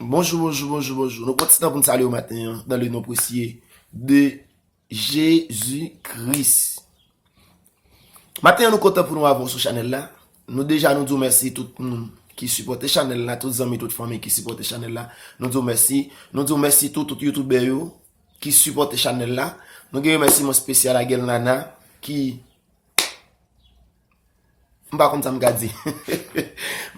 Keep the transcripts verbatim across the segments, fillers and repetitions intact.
Bonjou, bonjou, bonjou, bonjou. Nou pran ti tan pou n salye w maten an, dans le nom précieux de Jésus-Christ. Maten an, nou kontan pou nou avè w sou chanèl la. Nou deja, nou di w mèsi tout moun ki sipòte chanèl la, tout zanmi, tout fanmi ki sipòte chanèl la. Nou di w mèsi. Nou di w mèsi tou, tout youtubè yo ki sipòte chanèl la. Nou gen remèsiman espesyal a Gèl Nana ki M pa konn sa m ka di.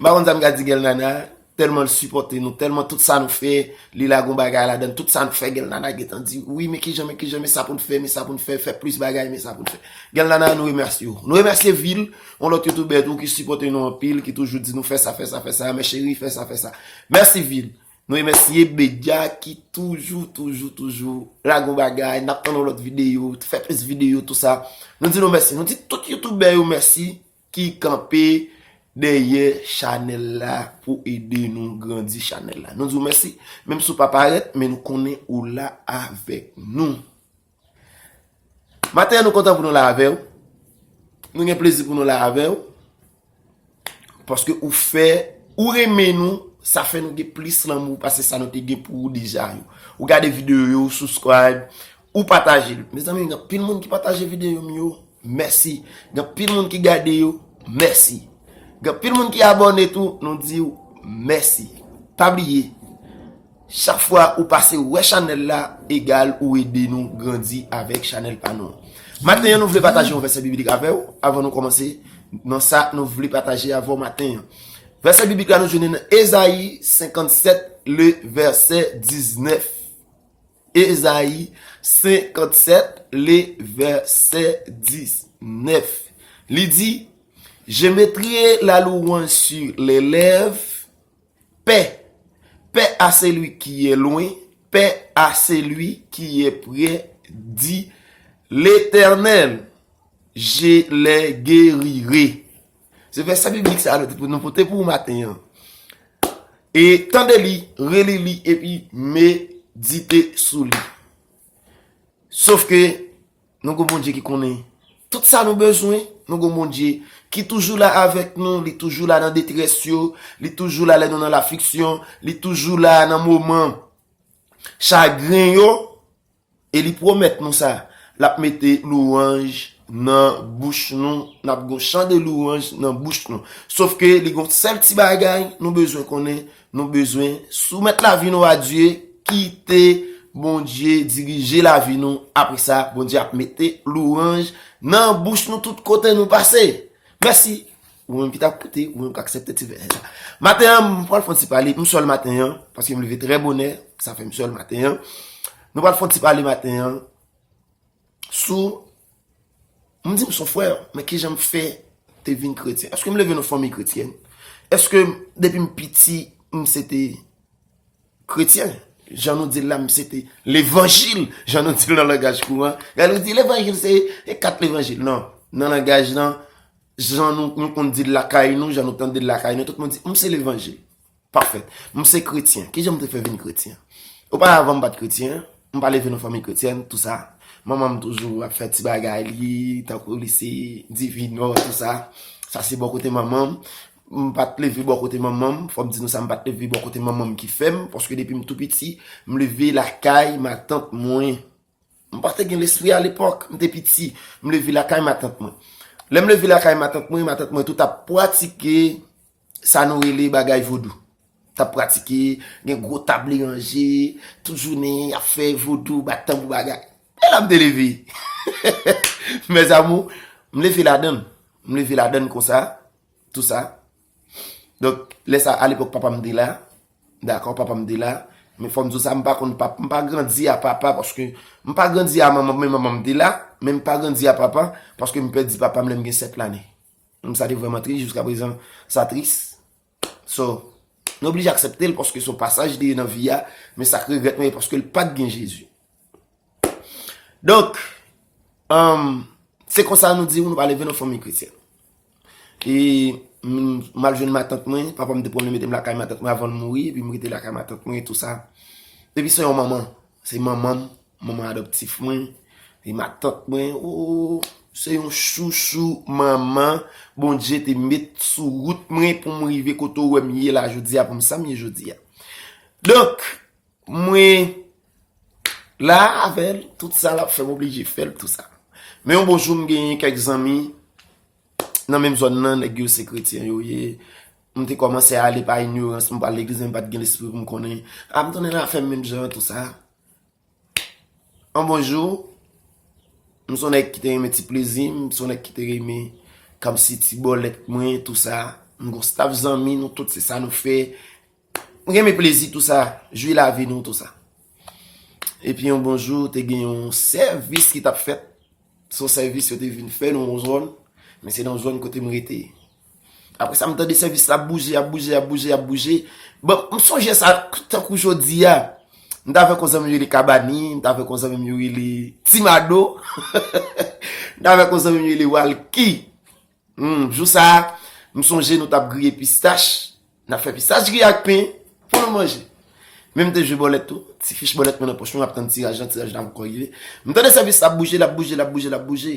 M pa konn sa m ka di Gèl Nana, tèlman l sipòte nou, tèlman tout sa nou fè, li lage yon bagay ladan l, tout sa nou fè, Gèl Nana gentan di, wi, men kijan, men kijan, men sa pou n fè, men sa pou n fè, fè plis bagay, men sa pou n fè. Gèl Nana, nou remèsye w. Nou remèsye Vil, yon lòt youtubè tou ki sipòte nou anpil, ki toujou di nou fè sa, fè sa, fè sa, men cheri, fè sa, fè sa. Mèsi Vil. Nou remèsye Bedya ki toujou, toujou, toujou lage yon bagay. N ap tann yon lòt videyo, fè plis videyo, tou sa. Nou di nou mèsi. Nou di tout youtubè yo mèsi ki kanpe dèyè chanèl la pou ede nou grandi chanèl la. Nou di w mèsi. Menm si w pa parèt, men nou konnen ou la avèk nou. Maten an, nou kontan pou nou la avè w. Nou gen plezi pou nou la avè w. Paske ou fè, ou renmen nou, sa fè nou gen plis lanmou pase sa nou te gen pou ou deja yo. Ou gade videyo yo, ou subscribe, ou pataje l. Mezanmi, gen anpil moun ki pataje videyo m yo. Mèsi. Gen anpil moun ki gade yo. Mèsi. Gen anpil moun ki abòne tou, nou di w mèsi. Pa bliye, chak fwa ou pase wè chanèl la, egal ou ede nou grandi avèk chanèl pa nou an. Maten an, nou vle pataje yon vèsè biblik avè w. Avan nou kòmanse nan sa nou vle pataje avè w maten an. Vèsè biblik la nou jwenn nan Ezayi senkannsèt, le vèsè diznèf. Ezayi senkannsèt, le vèsè diznèf. Li di, Je mettrai la louange sur les lèvres. Paix, paix à celui qui est loin, paix à celui qui est près, dit l'Éternel, je les guérirai. Se vèsè biblik sa a nou te pou nou pote pou ou maten an. E tande li, reli li, epi medite sou li. Sòf ke nou gon Bondye ki konnen tout sa nou bezwen, nou gon Bondye ki toujou la avèk nou, li toujou la nan detrès yo, li toujou la lè nou nan lafliksyon, li toujou la nan moman chagren yo, e li pwomèt nou sa, l ap mete louwanj nan bouch nou, n ap gon chan de louwanj nan bouch nou. Sòf ke li gon sèl ti bagay nou bezwen konnen, nou bezwen soumèt lavi nou a Dye, kite Bondye dirije lavi nou. Apre sa, Bondye ap mete louwanj nan bouch nou tout kote nou pase. Mèsi. Ou menm ki t ap koute, ou menm k aksepte ti vèsè sa. Maten an, m pral fè yon ti pale, m sèl maten an, paske m leve trè bonè, sa fè m sèl maten an. Nou pral fè yon ti pale maten an sou, m di m se yon frè, men kijan m fè te vin kretyen? Èske m leve nan fanmi kretyèn? Èske depi m piti, m se te kretyen? Jan nou di l la, m se te levanjil, jan nou di l nan langaj kouran. Gade, nou di levanjil se e kat levanjil. Non, nan langaj lan, jan nou, nou konn di l lakay nou, jan nou tande l lakay nou, tout moun di, m se levanjil. Pafèt. M se kretyen. Kijan m te fè vin kretyen? Oparavan, m pa t kretyen, m pa leve nan fanmi kretyèn, tou sa. Manman m toujou ap fè ti bagay li, tankou li se divinò, tou sa. Sa se bò kote manman m. M pa t leve bò kote manman m. Fò m di nou sa, m pa t leve bò kote manman m ki fè m, paske depi m tou piti, m leve lakay matant mwen. M pa te gen lespri alepòk, m te piti, m leve lakay matant mwen. Lè m leve lakay matant mwen, matant mwen tou t ap pratike sa nou rele bagay vodou. T ap pratike, gen gwo tab li ranje, tout jounen y ap fè vodou, bat tanbou bagay. E la m te leve. Mes amours, m leve ladan l. M leve ladan l konsa, tou sa. Donk, lè sa, alepòk, papa m te la. Dakò, papa m te la. Men fò m di w sa, m pa konn pap-, m pa grandi a papa, paske m pa grandi a manman m, men manman m te la. Men m pa grandi a papa, paske m pèdi papa m lè m gen sèt lane. Donk, sa te vrèman tris, jiskaprezan, sa tris. So, nou oblije aksepte l, paske se yon pasaj li ye nan vi a, men sa k regrèt mwen, paske l pa t gen Jezi. Donk, um, se konsa nou di w, nou pa leve nan fanmi kretyèn. E m, m al jwenn matant mwen, papa m te pran l mete m lakay matant mwen avan l mouri, epi m rete lakay matant mwen, tou sa. Epi se yon manman, se manman m, manman adoptif mwen, e matant mwen, o, se yon chouchou manman Bondye te met sou wout mwen pou m rive kote w wè m ye la jodi a, pou m sa m ye jodi a. Donk, mwen la avè l, tout sa l ap fè m oblije fè l, tout sa. Men yon bon jou, m genyen kèk zanmi nan menm zòn nan, nèg yo se kretyen yo ye. M te kòmanse ale pa inyorans, m pa al legliz, men m pa t gen lespri pou m konnen. A, m tounen nan afè m menm jan, tout sa. Yon bon jou, m se yon nèg ki te renmen ti plezi, m se yon nèg ki te renmen kòmsi ti bòlèt mwen, tout sa. M gon staff zanmi, nou tout se sa nou fè. M renmen plezi, tout sa, jwi lavi nou, tout sa. Epi yon bon jou, te gen yon sèvis ki t ap fèt. Se yon sèvis yo te vin fè nan yon zòn, men se nan yon zòn kote m rete. Apre sa, m tande sèvis la ap bouje, ap bouje, ap bouje, ap bouje. Bon, m sonje sa tankou jodi a. M t avèk yon zanmi m yo rele Kabani, m t avèk yon zanmi m yo rele Timado, m t avèk yon zanmi m yo rele Walky. Hmm, jou sa a, m sonje nou t ap griye pistach. N ap fè pistach griye ak pen pou nou manje. Men m te jwe bòlèt tou. Ti fich bòlèt mwen nan pòch mwen, m ap tann tiraj lan, tiraj la poko rive. M tande sèvis la ap bouje, l ap bouje, l ap bouje, l ap bouje.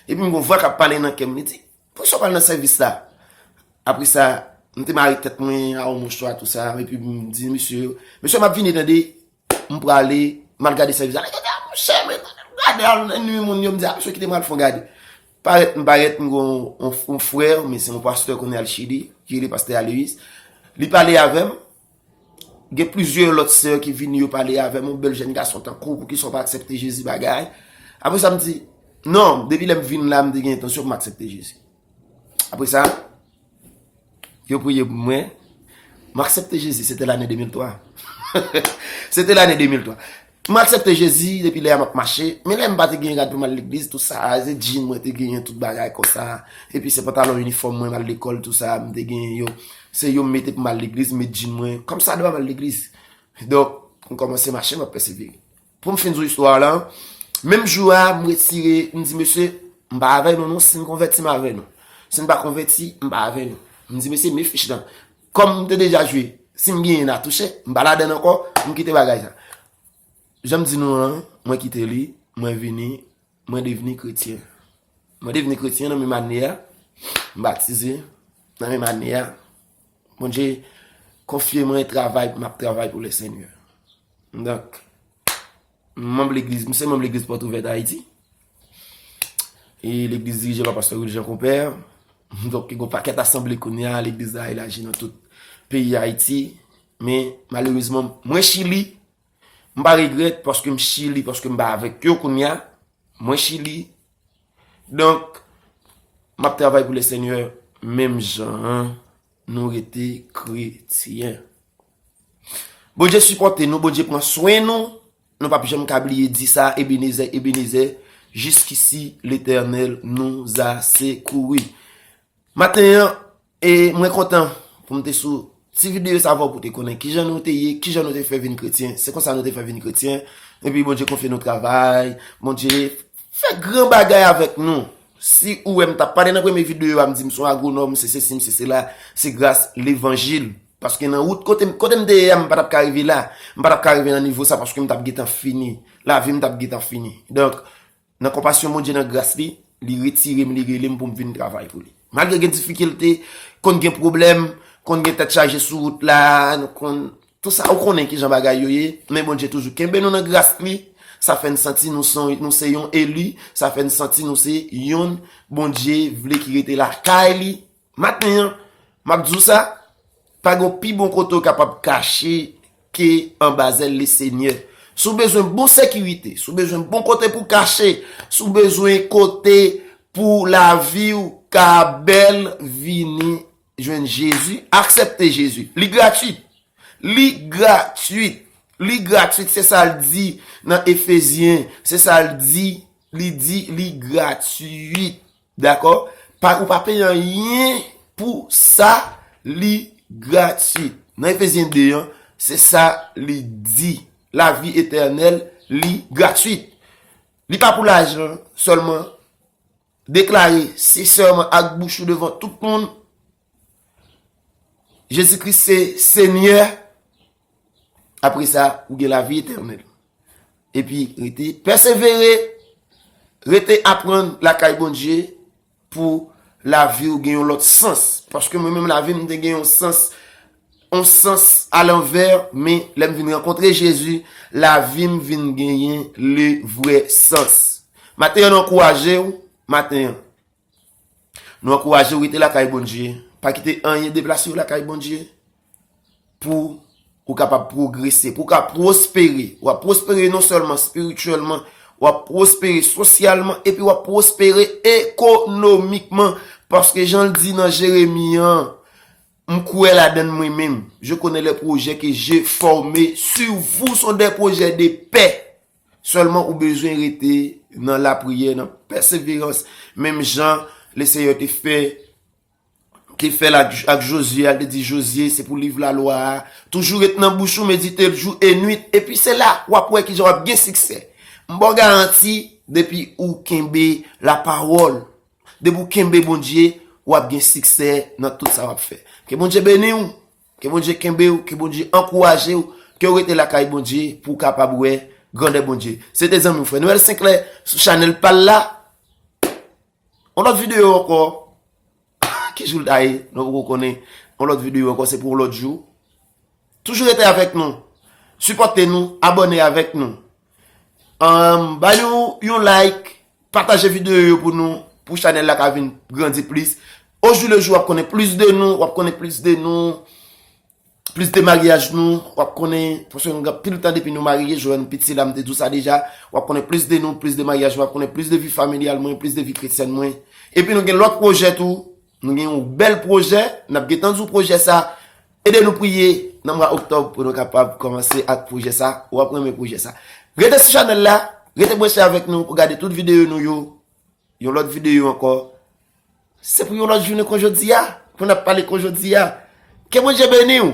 Epi m gon vwa k ap pale nan kè m, li di, "Poukisa w pa al nan sèvis la?" Apre sa, m te mare tèt mwen a yon mouchwa, tou sa, epi m di mesye yo, "Mesye, m ap vini, tande." M prale, m al gade sèvis la. Nèg yo di, "A, monchè, men gade, al nwi moun yo." M di, "A, mesye, kite m al fè yon gade." Parèt, m parèt, m gon yon, yon frè, men se yon pastè kounye a l Chili, ki rele pastè Aloyis. Li pale avè m. Gen plizyè lòt sè ki vini, yo pale avè m, yon bèl jèn gason tankou w, poukisa w pa aksepte Jezi bagay. Apre sa, m di, "Non, depi lè m vin la, m te gen entansyon pou m aksepte Jezi." Apre sa, yo priye pou mwen. M aksepte Jezi, se te lane de mil twa. Se te lane de mil twa. M aksepte Jezi depi lè a m ap mache, men lè m pa te gen rad pou m al legliz, tou sa, se djin mwen te genyen, tout bagay konsa. Epi se pantalon inifòm mwen, m al lekòl, tou sa, m te genyen yo. Se yo m mete pou m al legliz, m met djin mwen. Kòm sa dwa m al legliz. Donk, m kòmanse mache, m ap pèsevere. Pou m fin di w istwa la, menm jou a, m retire, m di, "Mesye, m pa avè nou non, si n konvèti, m avè nou. Si n pa konvèti, m pa avè nou." M di, "Mesye, men fich lan. Kòm m te deja jwe, si m genyen, n a touche, m pa ladann ankò, m kite bagay sa." Jan m di nou an, mwen kite li, mwen vini, mwen devni kretyen. Mwen devni kretyen nan menm ane a, m batize nan menm ane a. Bondye konfye mwen travay, m ap travay pou Lesenyè. Donk, m manm legliz, m se manm legliz Pòt Ouvèt Ayiti. E legliz dirije pa pastè Wiljean Compère. Donk, gen yon pakèt asanble kounye a, legliz la elaji nan tout peyi Ayiti. Men, malerezman, mwen Chili, m pa regrèt paske m Chili, paske m pa avèk yo kounye a. Mwen Chili. Donk, m ap travay pou Lesenyè menm jan an, nou rete kretyen. Bondye sipòte nou, Bondye pran swen nou. Nou p ap janm ka bliye di sa, Ebenezè, Ebenezè, jusqu'ici l'Éternel nous a secourus. Maten an, e mwen kontan pou m te sou ti videyo sa avè w pou te konnen kijan nou te ye, kijan nou te fè vin kretyen. Se konsa nou te fè vin kretyen. Epi Bondye konfye nou travay. Bondye fè gran bagay avèk nou. Si ou wè m t ap pale nan premye videyo a, m di m se yon agwonòm, se sesi, m se sela, se gras levanjil. Paske nan wout kote, kote m te ye a, m pa t ap ka rive la. M pa t ap ka rive nan nivo sa paske m t ap gentan fini. Lavi m t ap gentan fini. Donk, nan konpasyon Bondye, nan gras li, li retire m, li rele m pou m vin travay pou li. Malgre gen difikilte, konn gen pwoblèm, konn gen tèt chaje sou wout la, nou konn, tou sa, ou konnen kijan bagay yo ye, men Bondye toujou kenbe nou nan gras li, sa fè n santi nou se, nou se yon eli, sa fè n santi nou se youn Bondye vle ki rete lakay li. Maten an, m ap di w sa, pa gen pi bon kote w kapab kache ke anba zèl Lesenyè. Si w bezwen bon sekirite, si w bezwen bon kote pou w kache, si w bezwen kote pou lavi w ka bèl, vini jwenn Jezi, aksepte Jezi. Li gratwit. Li gratwit. Li gratwit, se sa l di nan Efezyen, se sa l di, li di, li gratwit. Dakò? Pa, ou pa peye anyen pou sa, li gratwit. Nan Efezyen de an, se sa li di. Lavi etènèl, li gratwit. Li pa pou lajan sèlman. Deklare sensèman ak bouch ou devan tout moun, Jezi Kris se Senyè. Apre sa, ou gen lavi etènèl. Epi, rete pèsevere, rete aprann lakay Bondye pou lavi w gen yon lòt sans. Paske mwen menm, lavi m te gen yon sans yon sans alanvè, men lè m vin rankontre Jezi, lavi m vin genyen le vrè sans. Maten an, nou ankouraje w, maten an. Nou ankouraje w rete lakay Bondye. Pa kite anyen deplase w lakay Bondye pou ou kapab pwogrese, pou w ka pwospere. W ap pwospere non sèlman espirityèlman, w ap pwospere sosyalman, epi w ap pwospere ekonomikman. Paske jan l di nan Jeremi an, m kwè ladann mwen menm. Je connais les projets que j'ai formés sur vous sont des projets de paix. Sèlman ou bezwen rete nan lapriyè, nan pèseverans. Menm jan Leseyè te fè, te fè l ak, ak Jozye, al te di Jozye, se pou liv lalwa a toujou ret nan bouch ou, medite l jou e nwit. Epi se la, w ap wè kijan w ap gen siksè. M ba w garanti, depi ou kenbe lapawòl, depi w kenbe Bondye, w ap gen siksè nan tout sa w ap fè. Ke Bondye beni w. Ke Bondye kenbe w, ke Bondye ankouraje w, ke w rete lakay Bondye pou w kapab wè grandè Bondye. Se te zanmi w frè Noël Sinclair sou chanèl pa l la. Yon lòt videyo ankò. Ki jou l ta ye? Nou poko konnen. Yon lòt videyo ankò, se pou yon lòt jou. Toujou rete avèk nou. Sipòte nou, abòne avèk nou. Ann, ba nou yon like, pataje videyo yo pou nou, pou chanèl la ka vin grandi plis. Ojoulejou, w ap konnen plis de nou, w ap konnen plis de nou, plis de maryaj nou, w ap konnen, paske nou gen anpil tan depi nou marye, jwenn piti la, m te di w sa deja, w ap konnen plis de nou, plis de maryaj, w ap konnen plis de vi familyal mwen, plis de vi kretyèn mwen. Epi nou gen lòt pwojè tou, nou gen yon bèl pwojè, n ap gentan di w pwojè sa, ede nou priye nan mwa oktòb pou nou kapab kòmanse ak pwojè sa, w ap renmen pwojè sa. Rete sou chanèl la, rete branche avèk nou pou gade tout videyo nou yo. Yon lòt videyo ankò. Se pou yon lòt jounen kon jodi a, pou n ap pale kon jodi a. Ke Bondye beni w.